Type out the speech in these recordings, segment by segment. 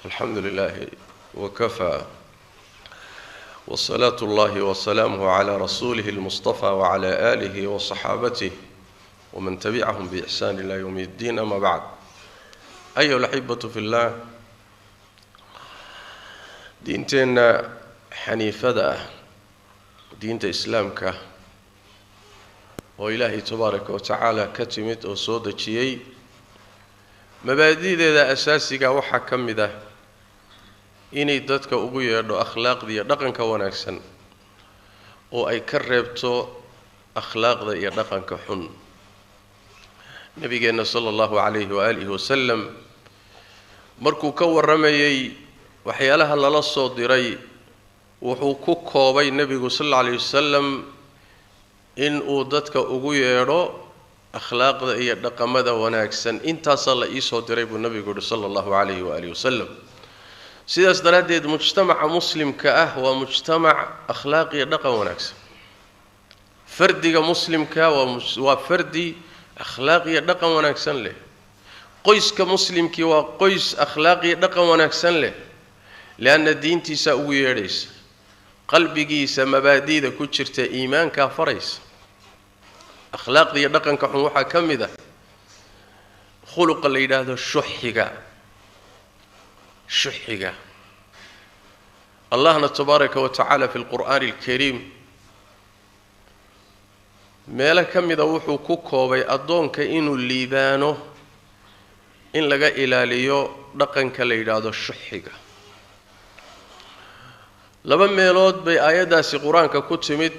الحمد لله وكفى وصلاة الله وسلامه على رسوله المصطفى وعلى آله وصحابته ومن تبعهم بإحسان إلى يوم الدين أما بعد أيها الأحبة في الله diinteenna xaniifada ah diinta islaamka oo Ilaahay tabaaraka wa tacaala ka timid oo soo dejiyey mabaadi'deeda asaasiga waxaa ka mid ah inay dadka ugu yeedho akhlaaqda iyo dhaqanka wanaagsan oo ay ka reebto akhlaaqda iyo dhaqanka xun. Nabigeenna sala allahu calayhi waaalihi wasalam markuu ka warramayey waxyaalaha lala soo diray wuxuu ku koobay nebigu sal alla alayhi wasalam in uu dadka ugu yeedho akhlaaqda iyo dhaqamada wanaagsan. Intaasaa la iisoo diray buu nebigu yihi sala allahu calayhi waaalihi wasalam. Sidaas daraaddeed mujtamaca muslimka ah waa mujtamac akhlaaq iyo dhaqan wanaagsan. Fardiga muslimka waa fardi akhlaaq iyo dhaqan wanaagsan leh. Qoyska muslimkii waa qoys akhlaaq iyo dhaqan wanaagsan leh, lianna diintiisaa ugu yeedhaysa, qalbigiisa mabaadi'da ku jirta iimaankaa faraysa. Akhlaaqda iyo dhaqanka xun waxaa ka mid ah khuluqa la yidhaahdo shuxiga. Shuxiga Allahna tabaaraka wa tacaala fi lqur'aani alkariim meelo ka mida wuxuu ku koobay addoonka inuu liibaano in laga ilaaliyo dhaqanka la yidhaahdo shuxiga. Laba meelood bay aayaddaasi qur-aanka ku timid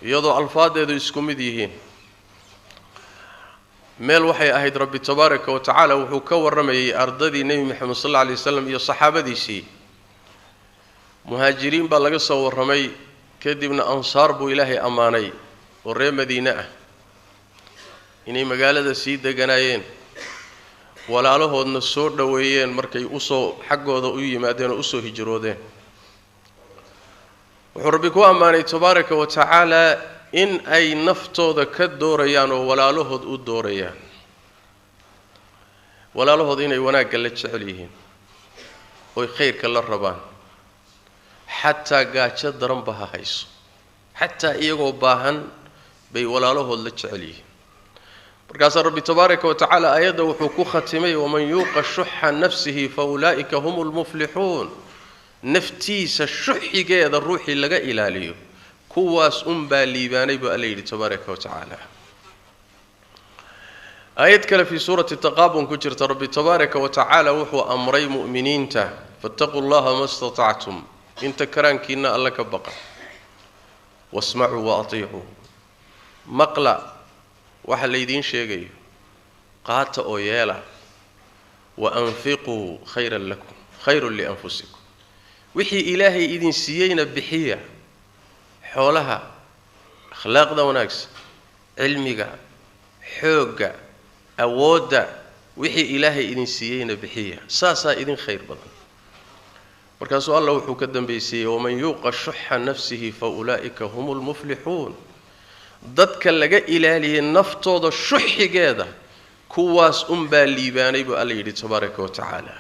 iyadoo alfaadeedu isku mid yihiin. Meel waxay ahayd Rabbi tabaaraka wa tacaala wuxuu ka warramayey ardadii Nebi Maxamed sal alla alay wasalam iyo saxaabadiisii. Muhaajiriin baa laga soo warramay, kadibna ansaar buu Ilaahay ammaanay oo reer Madiine ah inay magaalada sii deganaayeen, walaalahoodna soo dhoweeyeen markay usoo xaggooda u yimaadeen oo usoo hijroodeen. Wuxuu Rabbi ku ammaanay tabaaraka wa tacaala in ay naftooda ka doorayaan oo walaalahood u doorayaan, walaalahood inay wanaagga la jecel yihiin oy khayrka la rabaan, xataa gaajo daranba ha hayso, xataa iyagoo baahan bay walaalahood la jecel yihiin. Markaasaa Rabbi tabaaraka wa tacaala aayadda wuxuu ku khatimay waman yuuqa shuxa nafsihi fa ulaa'ika hum lmuflixuun. Naftiisa shuxigeeda ruuxii laga ilaaliyo kuwaas unbaa liibaanay buu Alla yidhi tabaaraka wa tacaala. Aayad kale fii suurati Taqaabun ku jirta Rabbi tabaaraka wa tacaala wuxuu amray mu'miniinta fattaquu llaha ma istatactum, inta karaankiina Alla ka baqa, wasmacuu wa atiicuu, maqla waxa laydiin sheegayo, qaata oo yeela, wa anfiquu khayran lakum khayrun lianfusikum, wixii Ilaahay idin siiyeyna bixiya, xoolaha, akhlaaqda wanaagsan, cilmiga, xoogga, awoodda, wixii Ilaahay idin siiyeyna bixiya, saasaa idin khayr badan. Markaasuu Alla wuxuu ka dambaysiiyey waman yuuqa shuxa nafsihi fa ulaa'ika hum lmuflixuun. Dadka laga ilaaliyey naftooda shuxigeeda kuwaas unbaa liibaanay buu Alla yidhi tabaaraka wa tacaala.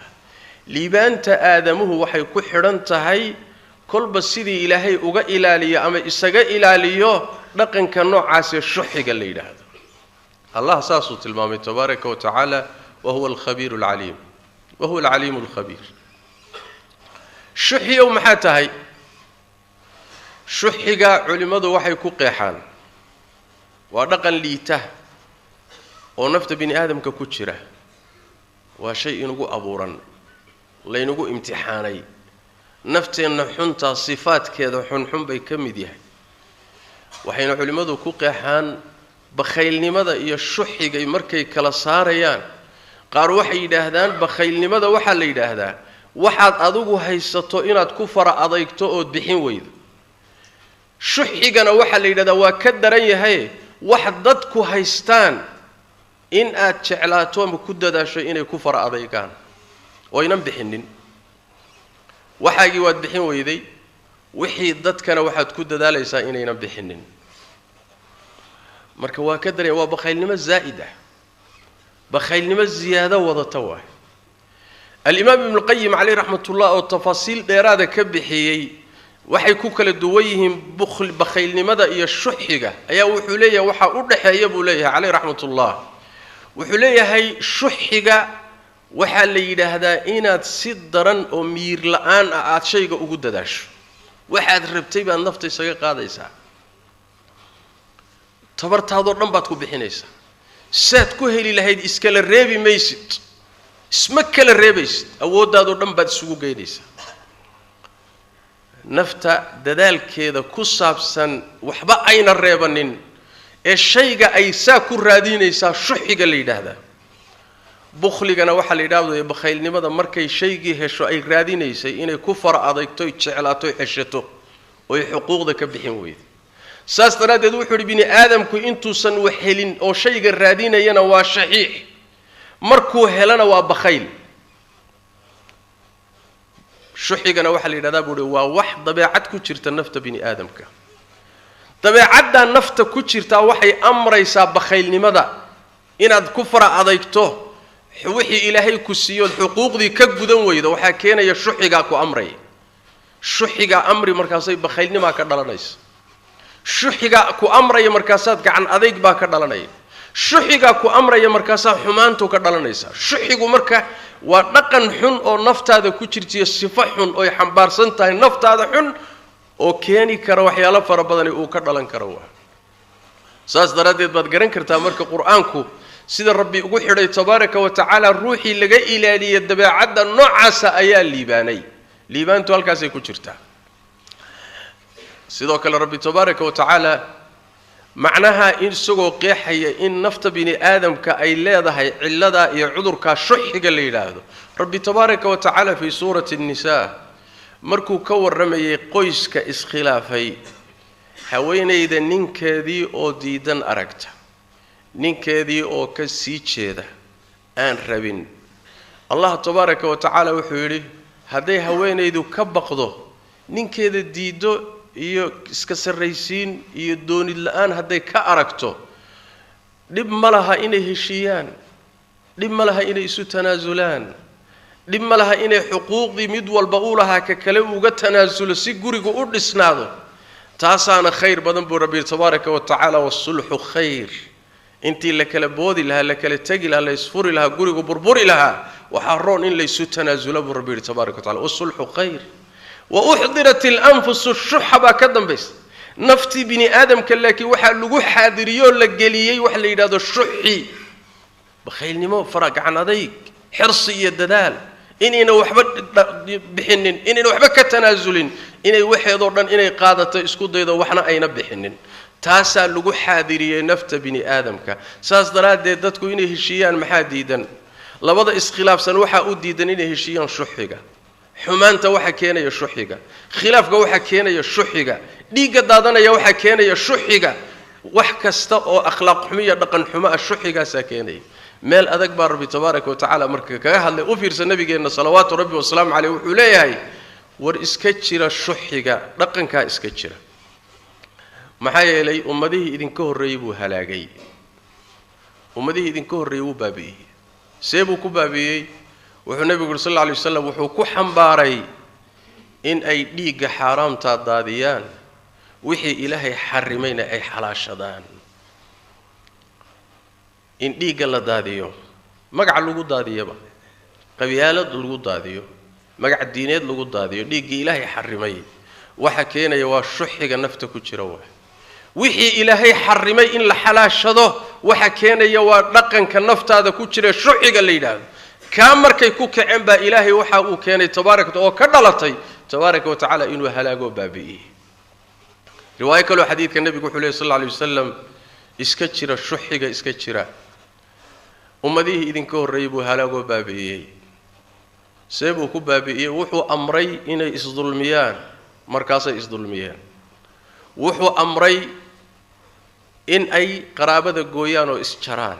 Liibaanta aadamuhu waxay ku xidhan tahay kolba sidii Ilaahay uga ilaaliyo ama isaga ilaaliyo dhaqanka noocaasee shuxiga la yidhaahdo. Allah saasuu tilmaamay tabaaraka wa tacaala, wa huwa alkhabiiru alcaliim, wa huwa alcaliimu alkhabiir. Shuxiyow maxaa tahay? Shuxiga culimmadu waxay ku qeexaan waa dhaqan liita oo nafta bini aadamka ku jira, waa shay inugu abuuran, laynagu imtixaanay, nafteenna xuntaa sifaadkeeda xunxun bay ka mid yahay. Waxayna culimmadu ku qeexaan bakhaylnimada iyo shuxigay markay kala saarayaan. Qaar waxay yidhaahdaan bakhaylnimada waxaa la yidhaahdaa waxaad adigu haysato inaad ku fara adeygto ood bixin weydo. Shuxigana waxaa la yidhahdaa waa ka daran yahay wax dadku haystaan in aad jeclaato ama ku dadaasho inay ku fara adeygaan oo aynan bixinin. Waxaagii waad bixin weyday, wixii dadkana waxaad ku dadaalaysaa inaynan bixinin. Marka waa ka daran, waa bakhaylnimo zaa'id ah, bakhaylnimo ziyaado wadata waay. Alimaam Ibnuqayim caleyh raxmatullah oo tafaasiil dheeraada ka bixiyey waxay ku kala duwan yihiin bakhaylnimada iyo shuxiga, ayaa wuxuu leeyahay waxaa u dhexeeya buu leeyahay caleyh raxmatullah. Wuxuu leeyahay shuxiga waxaa la yidhaahdaa inaad si daran oo miir la-aan ah aada shayga ugu dadaasho, waxaad rabtay baad nafta isaga qaadaysaa, tabartaadoo dhan baad ku bixinaysaa, saad ku heli lahayd iskala reebi maysid, isma kala reebaysid, awooddaadoo dhan baad isugu geynaysaa. Nafta dadaalkeeda ku saabsan waxba ayna reebanin ee shayga ay saa ku raadinaysaa shuxiga la yidhaahdaa. Bukhligana waxaa la yidhahdo bakhaylnimada markay shaygii hesho ay raadinaysay inay ku fara adagto, jeclaato, xeshato oy xuquuqda ka bixin weyda. Saas daraaddeed wuxuu yidhi bini aadamku intuusan wax helin oo shayga raadinayana waa shaxiix, markuu helana waa bakhayl. Shuxigana waxaa la yidhahdaa buu uhi waa wax dabeecad ku jirta nafta bini aadamka. Dabeecaddaa nafta ku jirtaa waxay amraysaa bakhaylnimada, inaad ku fara adagto wixii ilaahay ku siiyood xuquuqdii ka gudan weydo, waxaa keenaya shuxigaa ku amraya. Shuxigaa amri markaasay bakhaylnimaa ka dhalanaysa, shuxigaa ku amraya markaasaad gacan adayg baa ka dhalanaya, shuxigaa ku amraya markaasaa xumaantu ka dhalanaysa. Shuxigu marka waa dhaqan xun oo naftaada ku jirtiyo sifo xun oy xambaarsan tahay naftaada xun oo keeni kara waxyaalo fara badani uu ka dhalan karo. Waa saas daraaddeed baad garan kartaa marka qur-aanku sida rabbi ugu xidhay tabaaraka wa tacaala ruuxii laga ilaaliya dabeecadda noocaasa ayaa liibaanay. Liibaantu halkaasay ku jirtaa. Sidoo kale rabbi tabaaraka wa tacaala macnaha in isagoo qeexaya in nafta bini aadamka ay leedahay cilladaa iyo cudurkaa shuxiga la yidhaahdo, rabbi tabaaraka wa tacaala fii suurati annisaa markuu ka warramayay qoyska iskhilaafay, haweenayda ninkeedii oo diidan aragta, ninkeedii oo ka sii jeeda aan rabin, Allah tabaaraka wa tacaala wuxuu yidhi hadday haweenaydu ka baqdo ninkeeda diiddo iyo iska sarraysiin iyo doonid la-aan hadday ka aragto, dhib ma laha inay heshiiyaan, dhib ma laha inay isu tanaasulaan, dhib ma laha inay xuquuqdii mid walba u lahaa ka kale uga tanaasulo si gurigu u dhisnaado. Taasaana khayr badan buu rabbi tabaaraka wa tacaala, wasulxu khayr. Intii la kala boodi lahaa, la kala tegi lahaa, la isfuri lahaa, gurigu burburi lahaa, waxaa roon in laysu tanaasulo buu rabbi yidhi tabaaraka wa tacala, wasulxu khayr. Wa uxdirat alanfusu shuxa baa ka dambaysa naftii bini aadamka, laakiin waxaa lagu xaadiriyoo la geliyey waxa la yidhahdo shuxi, bakhaylnimo, fara gacan adayg, xirsi iyo dadaal, inayna waxba bixinin, inayna waxba ka tanaasulin, inay waxeedoo dhan inay qaadato isku daydo waxna ayna bixinin. Taasaa lagu xaadiriyey nafta bini aadamka. Saas daraaddeed dadku inay heshiiyaan maxaa diidan? Labada iskhilaafsan waxaa u diidan inay heshiiyaan shuxiga. Xumaanta waxaa keenaya shuxiga, khilaafka waxaa keenaya shuxiga, dhiigga daadanaya waxaa keenaya shuxiga, wax kasta oo akhlaaq xumo iyo dhaqan xumo ah shuxigaasaa keenaya. Meel adag baa rabbi tabaaraka wa tacaala marka kaga hadlay. U fiirsa nabigeenna salawaatu rabbi wasalaamu caleyh wuxuu leeyahay war iska jira shuxiga, dhaqankaa iska jira, maxaa yeelay ummadihii idinka horreeyey buu halaagay, ummadihii idinka horreeyey wuu baabi'iyey. See buu ku baabi'iyey? Wuxuu nebigu yuri sal alla alay waslam wuxuu ku xambaaray in ay dhiigga xaaraamtaa daadiyaan, wixii ilaahay xarimayna ay xalaashadaan. In dhiigga la daadiyo, magaca lagu daadiyaba, qabyaalad lagu daadiyo, magac diineed lagu daadiyo, dhiiggii ilaahay xarimay waxa keenaya waa shuxiga nafta ku jira. Waa wixii ilaahay xarimay in la xalaashado waxa keenaya waa dhaqanka naftaada ku jira shuxiga la yidhaahdo. Kaa markay ku kaceen baa ilaahay waxa uu keenay tabaaraka oo ka dhalatay tabaaraka wa tacaala inuu halaagoo baabi'iyey. Riwaayo kaloo xadiidka nebigu wuxuu lehy sal alla alay wasalam iska jira shuxiga, iska jira, ummadihii idinka horreeyey buu halaagoo baabi'iyey. See buu ku baabi'iyey? Wuxuu amray inay isdulmiyaan, markaasay isdulmiyeen. Wuxuu amray in ay qaraabada gooyaan oo isjaraan,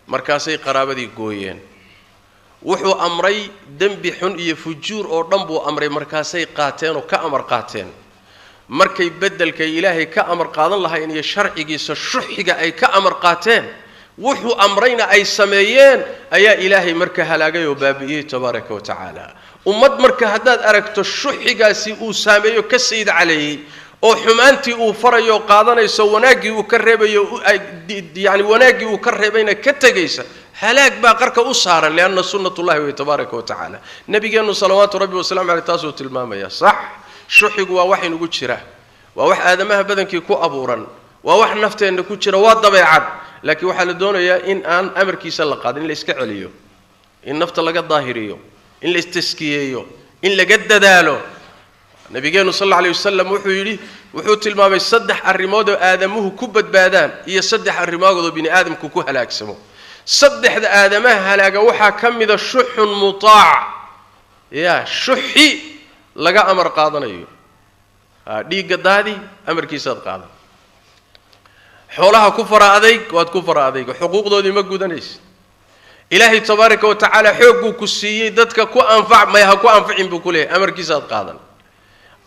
markaasay qaraabadii gooyeen. Wuxuu amray dembi xun iyo fujuur oo dhan buu amray, markaasay qaateen oo ka amar qaateen. Markay beddelkay ilaahay ka amar qaadan lahayn iyo sharcigiisa shuxiga ay ka amar qaateen, Wuxuu amrayna ay sameeyeen ayaa Ilaahay marka halaagay oo baabi'iyey tabaaraka wa tacaala. Ummad marka haddaad aragto shuxigaasi uu saameeyo ka sayid caleeyey oo xumaantii uu farayo qaadanayso, wanaaggii uu ka reebayo, yani wanaaggii uu ka reebayna ka tegaysa, halaag baa qarka u saaran. Lianna sunnatullahi wey tabaaraka wa tacaala. Nabigeennu salawaatu rabbi wasalamu caleyh taasuu tilmaamaya. Sax, shuxigu waa wax inugu jira, waa wax aadamaha badankii ku abuuran, waa wax nafteenna ku jira, waa dabeecad. Laakiin waxaa la doonayaa in aan amarkiisa la qaadin, in la iska celiyo, in nafta laga daahiriyo, in la istaskiyeeyo, in laga dadaalo. Nabigeennu sal alla alay wasalam wuxuu yidhi, wuxuu tilmaamay saddex arrimood oo aadamuhu ku badbaadaan iyo saddex arrimood oo bini aadamku ku halaagsamo. Saddexda aadamaha halaaga waxaa ka mida shuxun mutaac, ya shuxi laga amar qaadanayo. Dhiigga daadi, amarkiisaad qaadan. Xoolaha ku fara adayg, waad ku fara adayg, xuquuqdoodii ma gudanaysa. Ilaahay tabaaraka wa tacaala xoogguu ku siiyey, dadka ku anfac, may ha ku anficin buu ku leeyahay, amarkiisaad qaadan.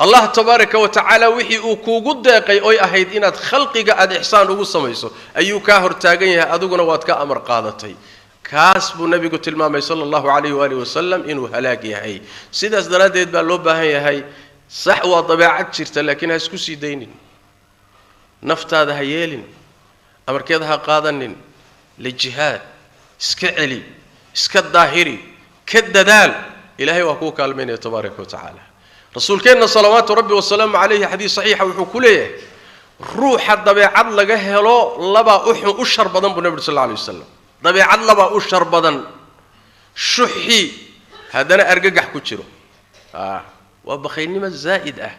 Allah tabaaraka wa tacaala wixii uu kuugu deeqay oy ahayd inaad khalqiga aada ixsaan ugu samayso ayuu kaa hortaagan yahay, adiguna waad ka amar qaadatay. Kaas buu nabigu tilmaamay sala allahu calayhi waalihi wasalam inuu halaag yahay. Sidaas daraaddeed baa loo baahan yahay. Sax, waa dabeecad jirta, laakiin ha isku sii daynin, naftaada ha yeelin, amarkeeda ha qaadanin. Lijihaad, iska celi, iska daahiri, ka dadaal. Ilaahay waa kuu kaalmaynaya tabaaraka wa tacaala. Rasuulkeenna salawaatu rabbi wasalaamu calayhi xadiis saxiixa wuxuu ku leeyahay, ruuxa dabeecad laga helo labaa uxun u shar badan buu nabi uri sal alla alay wasalam. Dabeecad labaa u shar badan: shuxi haddana argagax ku jiro, waa bakhaylnimo zaa'id ah,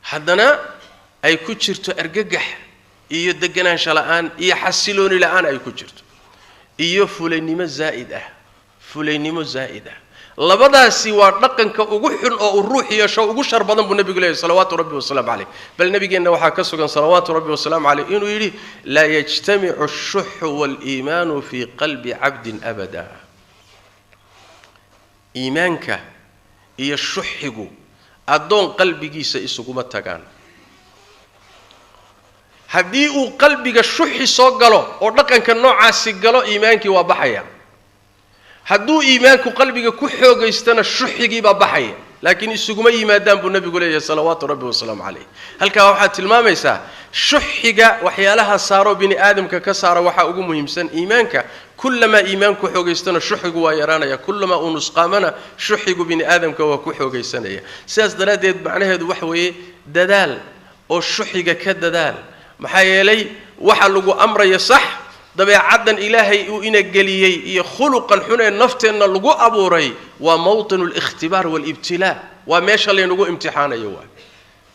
haddana ay ku jirto argagax iyo deganaansha la'aan iyo xasilooni la'aan ay ku jirto, iyo fulaynimo zaa'id ah, fulaynimo zaa'id ah. Labadaasi waa dhaqanka ugu xun oo uu ruux yeesho ugu shar badan buu nabigu leeyahy salawaatu rabbi wasalaamu caleyh. Bal nabigeenna waxaa ka sugan salawaatu rabbi wasalaamu caleyh inuu yidhi: laa yajtamicu ashuxu waaliimaanu fii qalbi cabdin abada. Iimaanka iyo shuxigu addoon qalbigiisa isuguma tagaan. Haddii uu qalbiga shuxi soo galo oo dhaqanka noocaasi galo, iimaankii waa baxaya. Hadduu iimaanku qalbiga ku xoogaystana, shuxigii baa baxaya, laakiin isuguma yimaadaan buu nabigu leeyahay salawaatu rabbi wasalaamu calayh. Halkaa waxaad tilmaamaysaa shuxiga waxyaalaha saaro bini aadamka ka saara waxaa ugu muhiimsan iimaanka. Kullamaa iimaanku xoogaystana, shuxigu waa yaraanaya; kullamaa uu nusqaamana, shuxigu bini aadamka waa ku xoogaysanaya. Sidaas daraaddeed macnaheedu waxa weeye dadaal oo shuxiga ka dadaal. Maxaa yeelay waxa lagu amraya sax, dabeecaddan Ilaahay uu ina geliyey iyo khuluqan xun ee nafteenna lagu abuuray waa mawtinu alikhtibaar waalibtilaa, waa meesha laynagu imtixaanayo,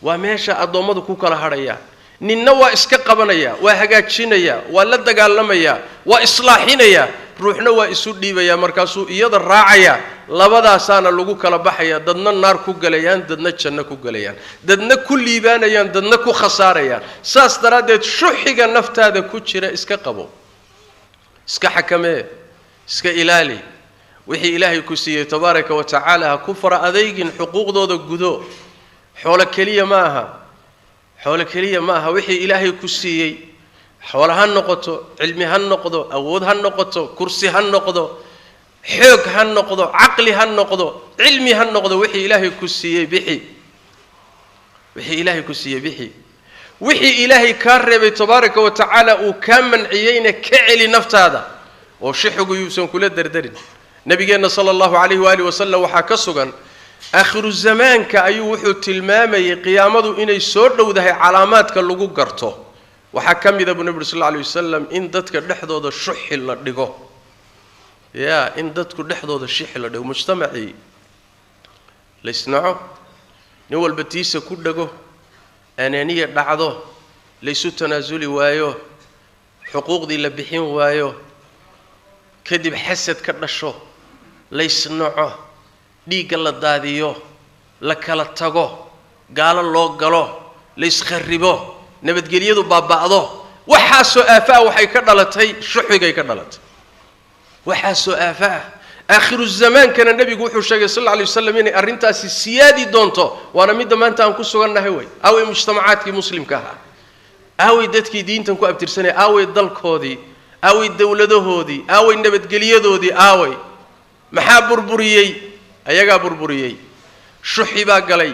waa meesha addoommadu ku kala hadhayaan. Ninna waa iska qabanaya, waa hagaajinaya, waa la dagaalamaya, waa islaaxinaya; ruuxna waa isu dhiibaya, markaasuu iyada raacaya. Labadaasaana lagu kala baxaya, dadna naar ku galayaan, dadna janno ku galayaan, dadna ku liibaanayaan, dadna ku khasaarayaan. Saas daraaddeed shuxiga naftaada ku jira iska qabo, iska xakamee, iska ilaali. Wixii Ilaahay ku siiyey tabaaraka wa tacaala ha ku fara adeygin, xuquuqdooda gudo. Xoolo keliya ma aha, xoolo keliya ma aha. Wixii Ilaahay ku siiyey, xoolo ha noqoto, cilmi ha noqdo, awood ha noqoto, kursi ha noqdo, xoog ha noqdo, caqli ha noqdo, cilmi ha noqdo, wixii Ilaahay ku siiyey bixi, wixii Ilaahay ku siiyey bixi. Wixii Ilaahay kaa reebay tabaaraka wa tacaala uu kaa manciyeyna ka celi naftaada oo shixigu yuusan kula derderin. Nabigeenna sala allahu calayhi waalihi wasalam waxaa ka sugan aakhiru zamaanka ayuu wuxuu tilmaamayay qiyaamadu inay soo dhowdahay. Calaamaadka lagu garto waxaa ka mida buu nabi uri sal alla alay wasalam in dadka dhexdooda shuxi la dhigo, yaa in dadku dhexdooda shixi la dhigo, mujtamacii la isnaco, nin walba tiisa ku dhego, anaaniya dhacdo, laysu tanaasuli waayo, xuquuqdii la bixin waayo, kadib xasad ka dhasho, laysnaco, dhiigga la daadiyo, la kala tago, gaalo loo galo, layskharribo, nabadgelyadu baaba'do. Waxaasoo aafa ah waxay ka dhalatay shuxigay ka dhalatay, waxaasoo aafa ah. Aakhiru zamaankana nebigu wuxuu sheegay sal alla alay waslam inay arrintaasi siyaadi doonto, waana midda maanta aan ku sugannahay. Wey aaway mujtamacaadkii muslimka ahaa? Aaway dadkii diintan ku abtirsanaya? Aaway dalkoodii? Aaway dowladahoodii? Aaway nabadgelyadoodii? Aaway maxaa burburiyey? Ayagaa burburiyey. Shuxi baa galay,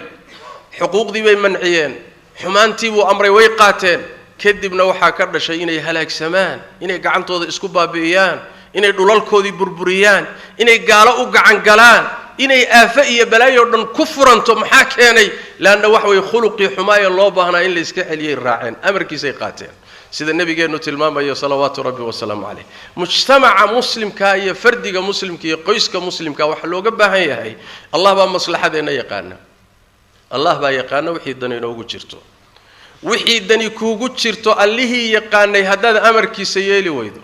xuquuqdii bay manciyeen, xumaantii buu amray way qaateen. Kadibna waxaa ka dhashay inay halaagsamaan, inay gacantooda isku baabi'iyaan, inay dhulalkoodii burburiyaan, inay gaalo u gacan galaan, inay aafo iyo balaayo dhan ku furanto. Maxaa keenay? Laanna wax way khuluqii xumaaya loo baahnaa in la iska celiyay raaceen, amarkiisay qaateen, sida nabigeennu tilmaamayo salawaatu rabbi wasalaamu caleyh. Mujtamaca muslimka iyo fardiga muslimka iyo qoyska muslimka waxaa looga baahan yahay, Allah baa maslaxadeenna yaqaana, Allah baa yaqaana wixii dani inoogu jirto. Wixii dani kuugu jirto allihii yaqaanay haddaad amarkiisa yeeli weydo,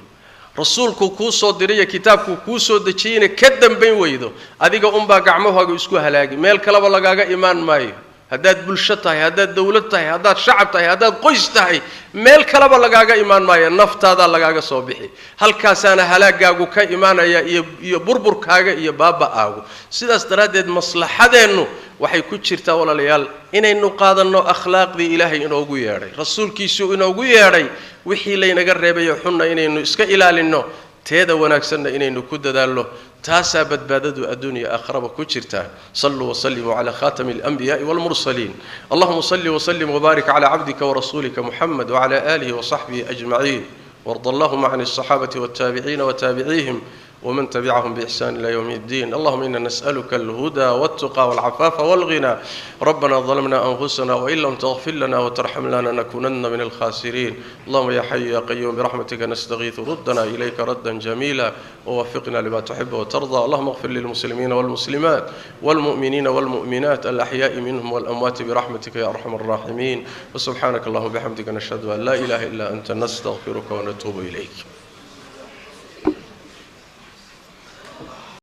rasuulku kuu soo dirayo kitaabku kuu soo dejiyeyna ka dambayn weydo, adiga unbaa gacmahaaga isku halaagi, meel kaleba lagaaga imaan maayo. Haddaad bulsho tahay, haddaad dawlad tahay, haddaad shacab tahay, haddaad qoys tahay, meel kaleba lagaaga imaan maayo, naftaadaa lagaaga soo bixi. Halkaasaana halaagaagu ka imaanaya iyo burburkaaga iyo baaba'aagu. Sidaas daraaddeed maslaxadeennu waxay ku jirtaa, walaalayaal, inaynu qaadanno akhlaaqdii ilaahay inoogu yeedhay, rasuulkiisuu inoogu yeedhay, wixii laynaga reebayo xunna inaynu iska ilaalinno, teeda wanaagsanna inaynu ku dadaalno. Taasaa badbaadadu adduunya aakharaba ku jirtaa. Saluu wasalimuu cala khatami alanbiyaءi walmursaliin. Allahuma salli wasalim wbaarik cala cabdika warasuulika muxamed wcala aalihi wasaxbihi ajmaciin, warda allahuma can alصaxaabati waltaabiciina wataabiciihim ومن تبعهم بإحسان إلى يوم الدين. اللهم إنا نسألك الهدى والتقى والعفاف والغنى. ربنا ظلمنا أنفسنا وإن لم تغفر لنا وترحمنا لنكونن من الخاسرين. اللهم يا حي يا قيوم برحمتك نستغيث، ردنا إليك ردا جميلا ووفقنا لما تحب وترضى. اللهم اغفر للمسلمين والمسلمات والمؤمنين والمؤمنات الأحياء منهم والأموات برحمتك يا أرحم الراحمين. وسبحانك اللهم وبحمدك، نشهد أن لا إله إلا أنت، نستغفرك ونتوب إليك.